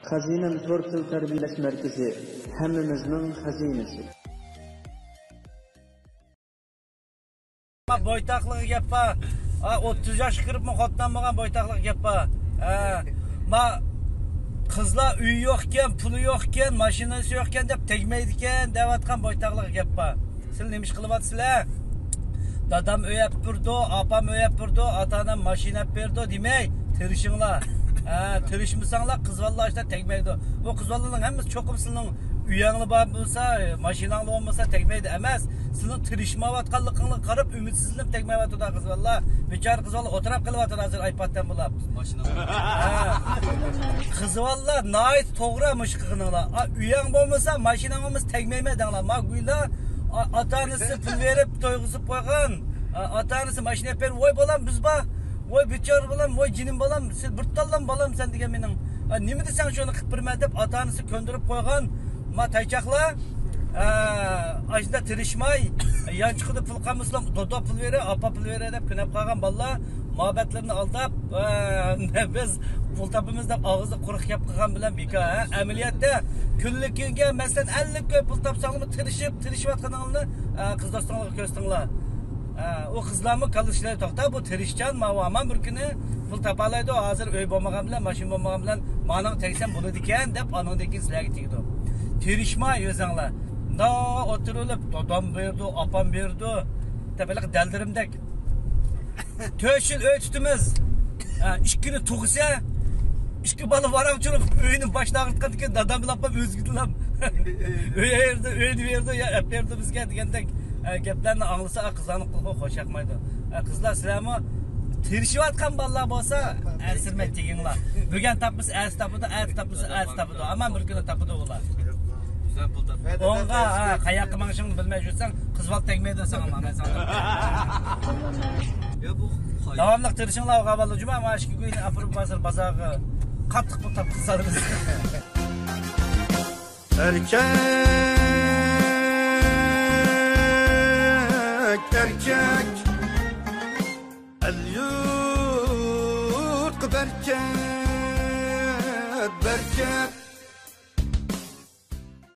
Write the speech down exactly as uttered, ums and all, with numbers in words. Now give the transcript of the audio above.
خەزىنەم تور تىل تەربىيەلەش مەركىزى، ھەممىمىزنىڭ خەزىنىسى. بويتاقلىقى گەپ بار. ئا، ئوتتۇز ياشقا كىرىپمۇ خوتۇن ئالمىغان بويتاقلىق گەپ بار. ھە. ما قىزلار ئۆيى يوقكەن، پۇلى يوقكەن، ماشىنىسى يوقكەن دەپ تەگمەيدىكەن دەۋاتقان بويتاقلىق گەپ بار. سىلەر نېمە ئىش قىلىۋاتىسىلەر؟ دادام ئۆي ئەپ بېرىدۇ، ئاپام ئۆي ئەپ بېرىدۇ، ئاتا-ئانام ماشىنا ئەپ بېرىدۇ دېمەي، تىرىشىڭلار. ھە، تىرىشمىساڭلار، قىز بالىلار ئاشتا تەگمەيدۇ. بۇ قىز بالىلارنىڭ ھەممىسى چوقۇم سىلىنىڭ ئۆيەڭلار بار بولسا، ماشىناڭلار بولمىسا تەگمەيدۇ ئەمەس. سىلىنىڭ تىرىشمايۋاتقانلىقىڭلارغا قاراپ ئۈمىدسىزلىنىپ تەگمەيۋاتىدۇ قىز بالىلار. بىچارە قىز بالىلار ئولتۇرۇپ قېلىۋاتىدۇ ھازىر ئايپادتىن بۇلاپ. ماشىنا. ھە. قىز بالىلار ناھايىتى توغرا مۇشۇ قىلغىنىڭلار. ئا، ئۆيەڭ بولمىسا، ماشىناڭ بولمىسا تەگمەيمەن دەڭلار. ما گويلا، ئا-، ئاتا-ئانىسى پۇل بېرىپ تويغۇزۇپ قويغان. ئا، ئاتا-ئانىسى ماشىنا ئېلىپ بېرىپ، ۋاي بالام، بىز بار. ۋاي بىچارە بالام، ۋاي جېنىم بالام، سەن بىر تاللام بالام سەن دېگەن مېنىڭ. ئا، نېمە دېسەڭ شۇنى قىلىپ بېرىمەن دەپ ئاتا-ئانىسى كۆندۈرۈپ قويغان. ما تايچاقلار، ئا، ئاشۇنداق تىرىشماي، يانچۇقىدا پۇل قالمىسىلا، دادا پۇل بېرە، ئاپا پۇل بېرە دەپ كۆنۈپ قالغان بالىلار مۇھەببەتلىرىنى ئالداپ، ئا، بىز پۇل تاپىمىز دەپ ئاغزى قۇرۇق گەپ قىلغان بىلەن بىكار، ھە؟ ئەمەلىيەتتە كۈنلۈك كۈنگە، مەسىلەن، ئەللىك كوي پۇل تاپساڭلارمۇ تىرىشىپ، تىرىشىۋاتقىنىڭلارنى، ئا، قىز دوستۇڭلارغا كۆرسىتىڭلار. ئا، ئۇ قىزلارمۇ كاللا ئىشلەيدۇ، توختا، بۇ تىرىشچان، ماۋۇ ھامان بىر كۈنى پۇل تاپالايدۇ، ھازىر ئۆي بولمىغان بىلەن، ماشىنا بولمىغان بىلەن مانىڭغا تەگسەم بولىدىكەن دەپ ئانىڭدىن كېيىن سىلەرگە تېگىدۇ. تىرىشماي ئۆزۈڭلار. مۇنداق ئولتۇرۇۋېلىپ، دادام بېرىدۇ، ئاپام بېرىدۇ دەپ ھېلىقى دەلدىرىمدەك. تۆت يىل ئۆي تۇتىمىز. ھە، ئىككىنى تۇغسا، ئىككى بالا ۋاراڭ چۇرۇق ئۆينى باشىنى ئاغرىتقاندىكىن دادام بىلەن ئاپام ئۆزگىدىلا ئۆي ئايرىدى، ئۆينى بېرىدۇ يا ئەپ بېرىدۇ بىزگە دېگەندەك، ھە، گەپلەرنى ئاڭلىسا، قىزلارنىڭ قۇلىقىغا خوش ياقمايدۇ. ھە، قىزلار، سىلەرمۇ تىرىشىۋاتقان بالىلار بولسا، ئەنسىرىمەي تېگىڭلار. بۈگۈن تاپمىسا، ئەتە تاپىدۇ، ئەتە تاپمىسا، ئەتە تاپىدۇ. ھامان بىر كۈنى تاپىدۇ ئۇلار. ئوڭغا، ھە، قاياققا ماڭىشىڭنى بىلمەي يۈرسەڭ، قىز بالا تەگمەيدۇ ساڭا، مانا ساڭا. يا، بۇ داۋاملىق تىرىشىڭلار، ئاغا بالا. جۇما، مانا ئىككى كۈنى ئاپىرىپ بازار، بازارغا قاتتىق پۇل تاپقىلى سالىمىز. ئەركەك، ئەركەك.